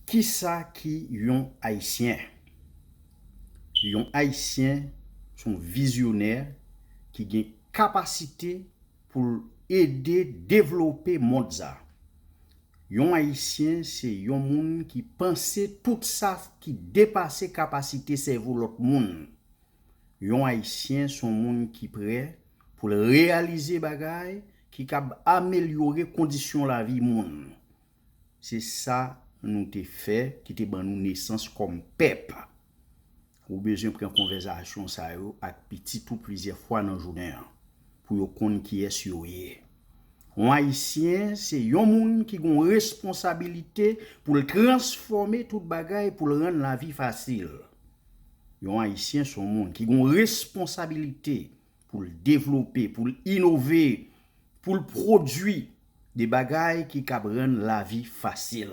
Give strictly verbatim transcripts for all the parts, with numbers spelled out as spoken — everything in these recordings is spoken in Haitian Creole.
Kisa ki yon Ayisyen? Yon Ayisyen se yon vizyonè ki gen kapasite pou l ede devlope mond sa. Yon Ayisyen se yon moun ki panse tout sa ki depase kapasite sèvo lòt moun. Yon Ayisyen se yon moun ki prè pou l reyalize bagay ki kab amelyore kondisyon lavi moun. Se sa nou te fè ki te ban nou nesans kòm pèp. Ou bezwen pran konvèsasyon sa yo ak pitit ou plizyè fwa nan jounen an pou yo konn kiyès yo ye. Yon Ayisyen se yon moun ki gen yon responsabilite pou l transfòme tout bagay pou l rann lavi fasil. Yon Ayisyen se yon moun ki gen yon responsabilite pou l devlope, pou l inove, pou l pwodui de bagay ki kab rann lavi fasil.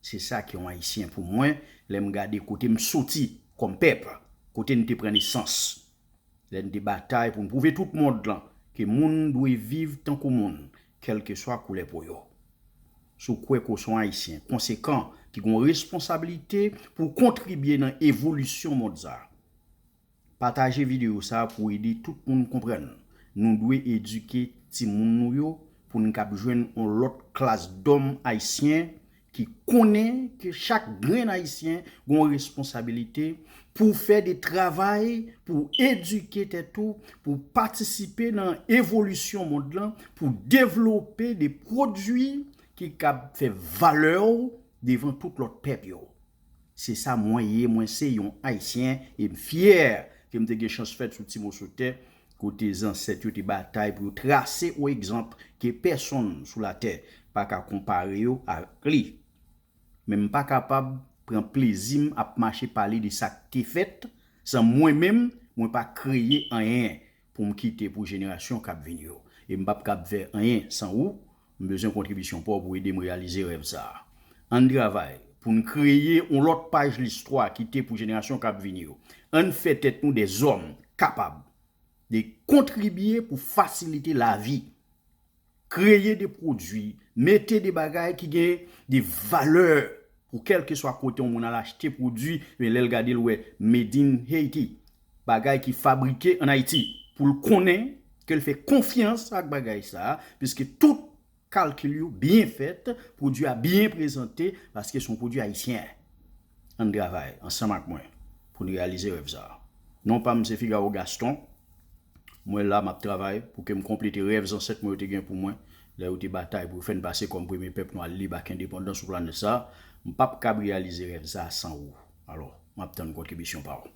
Se sa ki yon Ayisyen pou mwen, lè m gade kote m soti kòm pèp, kote n te pran nesans. Lè n te batay pou n pwouve tout mond lan ke moun dwe viv tankou moun, kèlkeswa koulè po yo. Si w kwè ke w se yon Ayisyen konsekan ki gen yon responsablite pou w kontribye nan evolisyon mond sa, pataje videyo sa pou ede tout moun konprann. Nou dwe edike timoun nou yo pou n kab jwenn yon lòt klas dòm ayisyen ki konnen ke chak grenn Ayisyen gen yon responsabilite pou fè de travay, pou edike tèt ou, pou patisipe nan evolisyon mond lan, pou devlope de pwodui ki kab fè valè w devan tout lòt pèp yo. Se sa mwen ye, mwen se yon Ayisyen e m fyè ke m te gen chans fèt sou ti moso tè kote zansèt yo te batay pou yo trase yon egzanp ke pèsonn sou latè pa ka konpare yo ak li. Men m pa kapab pran plezi m ap mache pale de sa k te fèt san mwen menm mwen pa kreye anyen pou m kite pou jenerasyon k ap vini yo. E m p ap kab fè anyen san ou. M bezwen kontribisyon pa w pou ede m reyalize rèv sa a. Ann travay pou n kreye yon lòt paj listwa kite pou jenerasyon k ap vini yo. Ann fè tèt nou de zòm kapab de kontribye pou fasilite lavi. Kreye de pwodui, mete de bagay ki gen de valè pou kèlkeswa kote yon moun al achte pwodui, men lè l gade l wè Made in Haiti, bagay ki fabrike ann Ayiti, pou l konnen ke l fè konfyans ak bagay sa a, piske tout kalkil yo byen fèt, pwodui a byen prezante, paske se yon pwodui ayisyen. Ann travay ansanm ak mwen pou n reyalize rèv sa a. Non pa m se Figaro Gaston. Mwen la, m ap travay pou ke m konplete rèv zansèt mwen yo te gen pou mwen, lè yo te batay pou yo fè n pase kòm premye pèp nwa lib ak endepandans sou planèt sa a. M p ap kab reyalize rèv sa a san ou. Alò, m ap tann kontribisyon pa w.